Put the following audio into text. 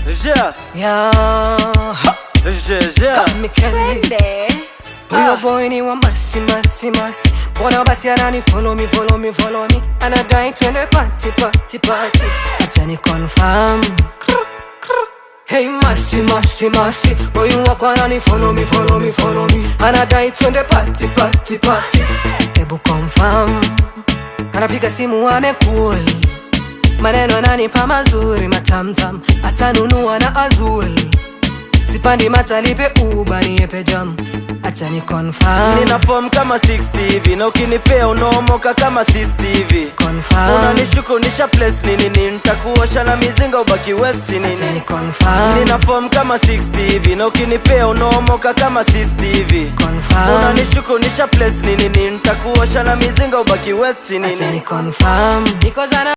Yeah, Yeah, ha, yeah. Mikelly. Twende. Huyo boy ni wa masi masi masi, mbona basi anani follow me follow me follow me, anadai twende party party party, acha ni confirm. Hey masi masi masi, boy wako anani follow me follow me follow me, anadai twende party party party, hebu confirm. Anapiga simu amekul, maneno ananipa mazuri matamtam, atanunua na azul sipandi matalipe uba niepe jam, acha ni confirm. Nina form kama 60 hivi na ukinipea unaomoka kama 60 hivi. Confirm. Unanishuku nisha place nini nini, nitakuosha na mizinga ubaki west Acha ni nini. confirm. Nina form kama 60 hivi na ukinipea unaomoka kama 60 hivi. Confirm. Unanishuku nisha place nini nini, nitakuosha na mizinga ubaki west Acha ni nini. confirm. Niko zana